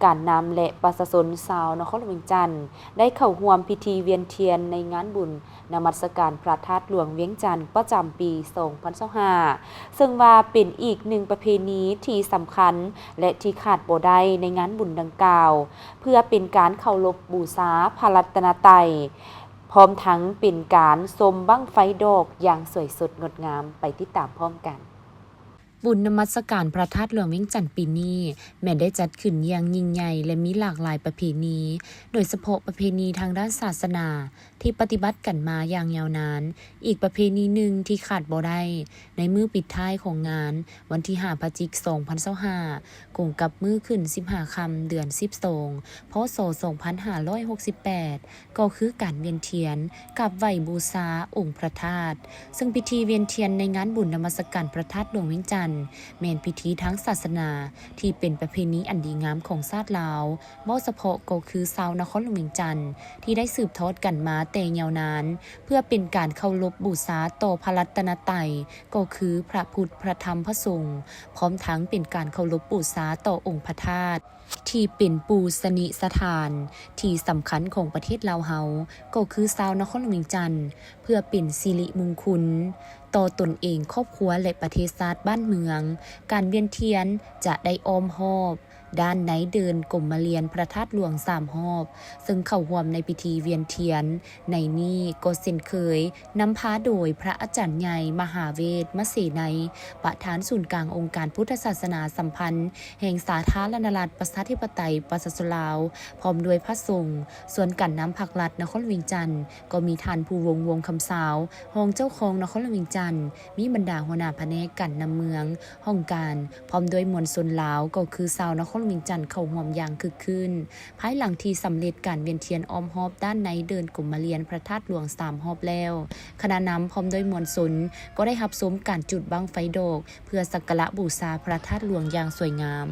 ການນຳ ແລະ ປະຊາຊົນຊາວນະຄອນຫຼວງວຽງຈັນ ໄດ້ເຂົ້າຮ່ວມພິທີວຽນທຽນໃນງານບຸນນະມັດສະການພະທາດຫຼວງວຽງຈັນປະຈຳປີສອງພັນຊາວຫ້າ ເຊິ່ງວ່າເປັນອີກໜຶ່ງປະເພນີທີ່ສຳຄັນ ແລະ ທີ່ຂາດບໍ່ໄດ້ໃນງານບຸນດັ່ງກ່າວ ເພື່ອເປັນການເຄົາລົບບູຊາພະລັດຕະນະໄຕ ພ້ອມທັງເປັນການຊົມບັ້ງໄຟດອກຢ່າງສວຍສົດງົດງາມ. ໄປຕິດຕາມພ້ອມກັນ. ບຸນນະມັດສະການພະທາດຫຼວງວຽງຈັນປີນີ້ ແມ່ນໄດ້ຈັດຂຶ້ນຢ່າງຍິ່ງໃຫຍ່ ແລະ ມີຫຼາກຫຼາຍປະເພນີ, ໂດຍສະເພາະປະເພນີທາງດ້ານສາສະໜາທີ່ປະຕິບັດກັນມາຢ່າງຍາວນານ. ອີກປະເພນີໜຶ່ງທີ່ຂາດບໍ່ໄດ້ ໃນມື້ປິດທ້າຍຂອງງານ ວັນທີຫ້າ ພະຈິກ ສອງພັນຊາວຫ້າ ກົງກັບມື້ຂຶ້ນສິບຫ້າຄ່ຳ ເດືອນສິບສອງ ພ.ສ. ສອງພັນຫ້າຮ້ອຍຫົກສິບແປດ ກໍຄືການວຽນທຽນກາບໄຫວ້ບູຊາອົງພະທາດ, ເຊິ່ງພິທີວຽນທຽນໃນງານບຸນນະມັດສະການພະທາດຫຼວງວຽງຈັນ ແມ່ນພິທີທາງສາສະໜາທີ່ເປັນປະເພນີອັນດີງາມຂອງຊາດລາວ, ເວົ້າສະເພາະກໍຄືຊາວນະຄອນຫຼວງວຽງຈັນ ທີ່ໄດ້ສືບທອດກັນມາແຕ່ຍາວນານ ເພື່ອເປັນການເຄົາລົບບູຊາຕໍ່ພະລັດຕະນະໄຕ ກໍຄືພະພຸດ ພະທຳ ພະສົງ, ພ້ອມທັງເປັນການເຄົາລົບບູຊາຕໍ່ອົງພະທາດ ທີ່ເປັນປູຊະນິສະຖານທີ່ສຳຄັນຂອງປະເທດລາວເຮົາ ກໍຄືຊາວນະຄອນຫຼວງວຽງຈັນ ເພື່ອເປັນສິລິມຸງຄຸນຕໍ່ຕົນເອງ, ຄອບຄົວ ແລະ ປະເທດຊາດບ້ານເມືອງ. ການວຽນທຽນຈະໄດ້ອ້ອມຮອບດ້ານໃນເດີ່ນກົມມະລຽນພະທາດຫຼວງສາມຮອບ, ເຊິ່ງເຂົ້າຮ່ວມໃນພິທີວຽນທຽນ ໃນນີ້ກໍເຊັ່ນເຄີຍ ນຳພາໂດຍພະອາຈານໃຫຍ່ ມະຫາເວດ ມະເສໄນ ປະທານສູນກາງອົງການພຸດທະສາສະໜາສຳພັນແຫ່ງສາທາລະນະລັດ ປະຊາທິປະໄຕ ປະຊາຊົນລາວ ພ້ອມດ້ວຍພະສົງ. ສ່ວນການນຳພັກລັດນະຄອນຫຼວງວຽງຈັນ ກໍມີທ່ານ ພູວົງ ວົງຄຳຊາວ ຮອງເຈົ້າຄອງນະຄອນຫຼວງວຽງຈັນ, ມີບັນດາຫົວໜ້າພະແນກການນຳເມືອງ, ຫ້ອງການ ພ້ອມດ້ວຍມວນຊົນລາວ ກໍຄືຊາວນະຄອນຫຼວງວຽງຈັນ ເຂົ້າຮ່ວມຢ່າງຄຶກຄື້ນ. ພາຍຫຼັງທີ່ສຳເລັດການວຽນທຽນອ້ອມຮອບດ້ານໃນເດີ່ນກົມມະລຽນພະທາດຫຼວງສາມຮອບແລ້ວ, ຄະນະນຳພ້ອມດ້ວຍມວນຊົນກໍໄດ້ຮັບຊົມການຈຸດບັ້ງໄຟດອກ ເພື່ອສັກກາລະບູຊາພະທາດຫຼວງຢ່າງສວຍງາມ.